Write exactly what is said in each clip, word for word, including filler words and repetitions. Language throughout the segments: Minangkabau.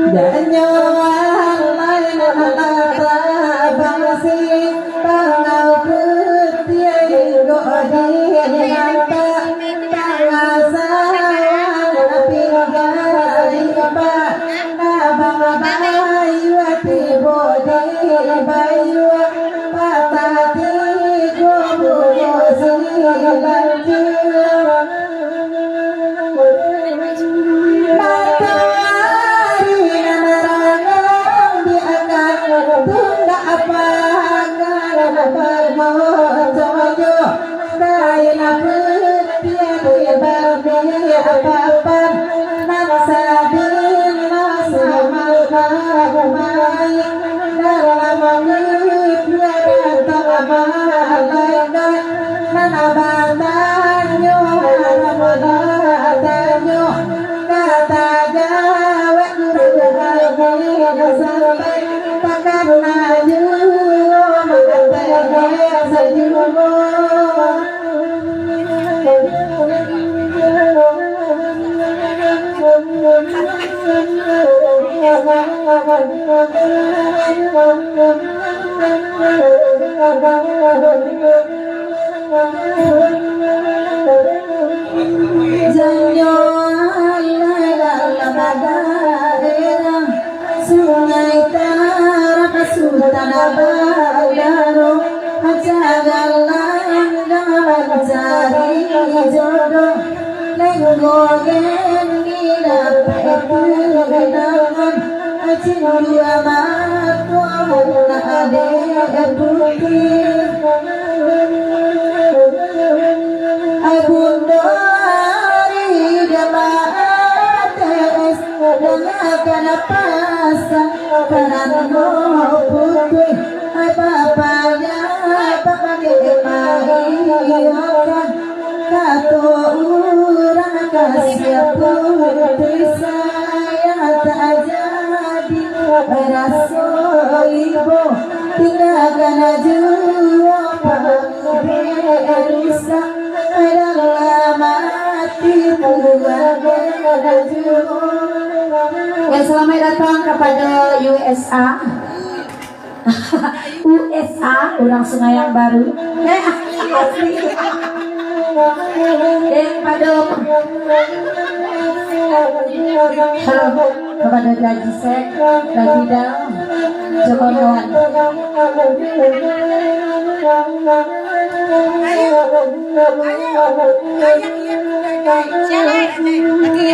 Janyo alai nan tabasi, pangau putiah inggok di nampak, pangasawan pinggan lipak, nabang bayua tibo di bayua, patah tigo bungo silanjua. Matoari nan rangah di akang, tundak pagang bamojojo, kain putiah di babiak papan, nan sadino samalam mai, dalam mimpi datang malaikat. Nan batanyo, nan batanyo, ka tajawek urang kami sampai, takana juo mangatoe sajuo. Janyo alai dalam daerah Sungai Tarap Sutan Badaro, cagalang mancari jodoh. Lenggo geni dapek tunangan, cindua mato anak dek putih. Bundo ari jamaah A T S, dangakan pasan karano putuih. Bapaknyo bapakai maiyokan kato urang kasiah putuih, sayang tak jadi raso ibo, tinggakan juo pangubek rusak dalam ati pulang juo. Ya, selamat datang kepada U S A. U S A, urang Sungai Yang Baru. Eh, asli. Eh, pado. Halo, kepada Gaji Sek, Gaji Dal, jo kawan-kawan.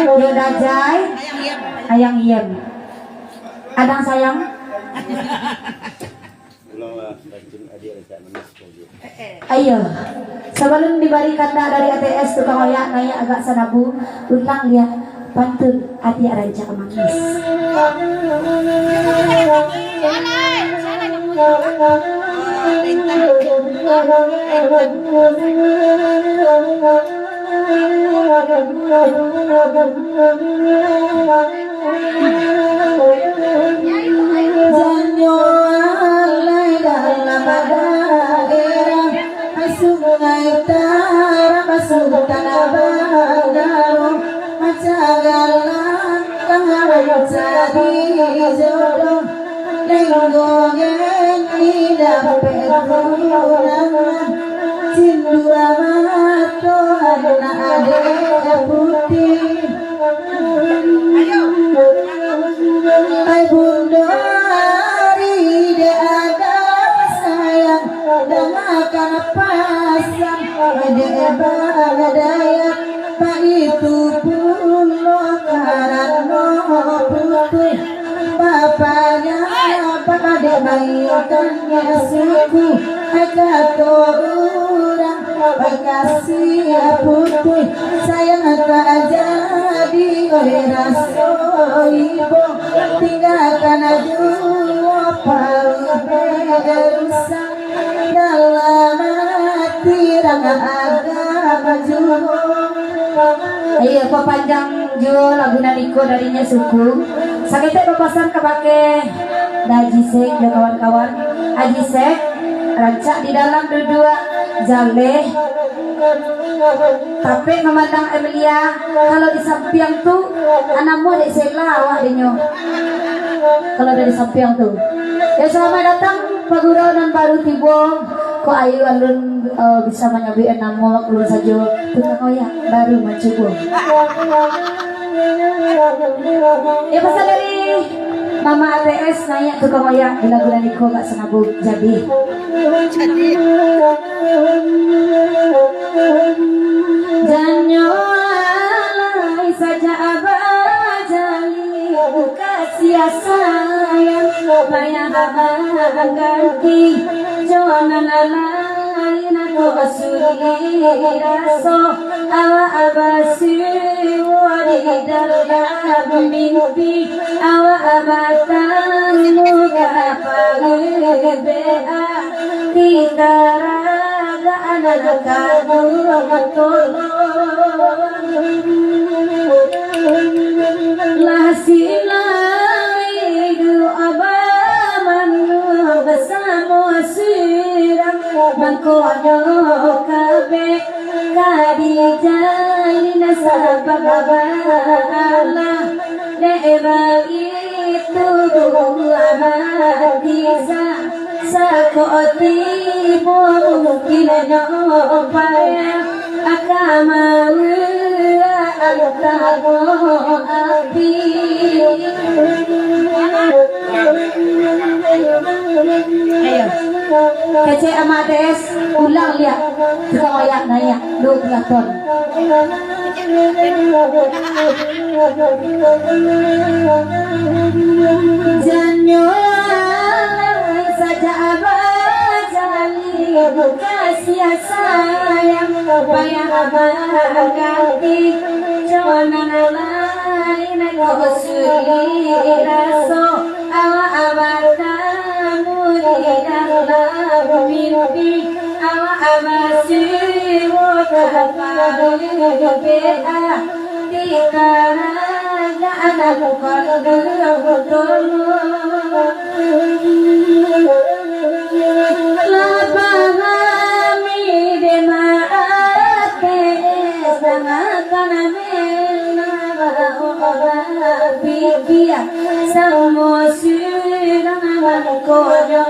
Yo Dajai, Ayang Iem. Adang sayang. Ulanglah pantun Adiak Rancak Manis, Kojo. Ayo, sabalun dibari kandak dari A T S tukang oyak naiak agak sanabu, ulang liak pantun Adiak Rancak Manis. Janyo alai dalam daerah Sungai Tarap Sutan Badaro, cagalang mancari jodoh. Lenggo geni dapek tunangan, cindua mato anak dek putih. Ai bundo ari dek ado sayang, dangakan pasan dek bagadayan, baitu pulo karano putuih. Bapaknyo bapakai maiyokan suku, kato urang bakasiah putuih, sayang tak jadi, oi, raso ibo, tinggakan juo pangubek rusak dalam ati rang agama. Iyo, papanjang juo lagu nan iko dari Nyiak Suku. Saketek bapasan kabake Haji Sek jo kawan-kawan. Haji Sek, rancak di dalam duduak, jaleh. Tapek mamandang Amelia, kalau di sampiang tu, a namo dek Sela awak dinyo. Kalau dari sampiang tu. Yo, salamaik datang, pagurau nan baru tibo. Kok ayu alun, eh, bisa manyabuik namo ulun sajo. Tukang oyak baru mancubo. Yo, pasan dari Mama A T S, naiak tukang oyak di lagu nan iko, Kak Sanabu. Jadi. Janyo alai sajak bajali, kasiah sayang payah baganti, jo nan lain ko sudi raso, awak basuo di dalam mimpi, awak batamu ka paruik bea. Tingga raga anak kaduo tolong. Lah sinai doa bamanuang basamo surang, mangkonyo kabek ka dijalin sabab baalah. Dek baitu, Amat Isa, sakok tibo mungkinnyo payah, ka mauak tago api. Ayo. Kecek Amat A T S, ulang liak. Tukang oyak naiak, duo puluah ton. Janyo sajak bajali, kasiah sayang payah baganti, jo nan lain ko sudi raso. Awak batamu di dalam mimpi, awak basuo ka paruik bea, tingga raga anak kaduo tolong. Lah pahami dek Mak A T S, tangakan Pikia samo surang mangkonyo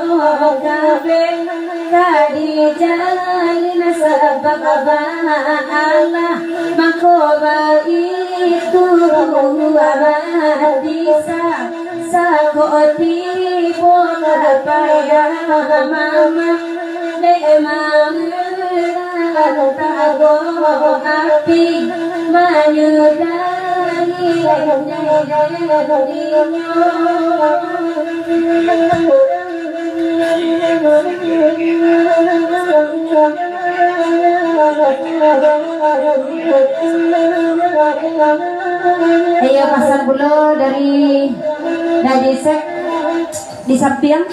kabek ka dijalin sabab baalah. Mako baitu Amat Isa, sakok tibo ka payah mama. Dek mauak tago api, manyudahi dinyo. Iyo, pasan pulo dari Haji Sek di sampiang.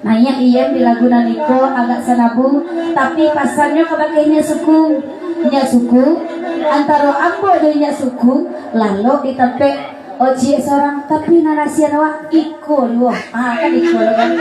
Naiak iem di lagu nan iko agak sanabu, tapi pasannyo kabake Nyiak Suku. Nyiak Suku, antaro ambo jo Nyiak Suku, lalok di tampek ociek sorang, tapi nan asian awak iko luo. Ah, kan iko luo kan.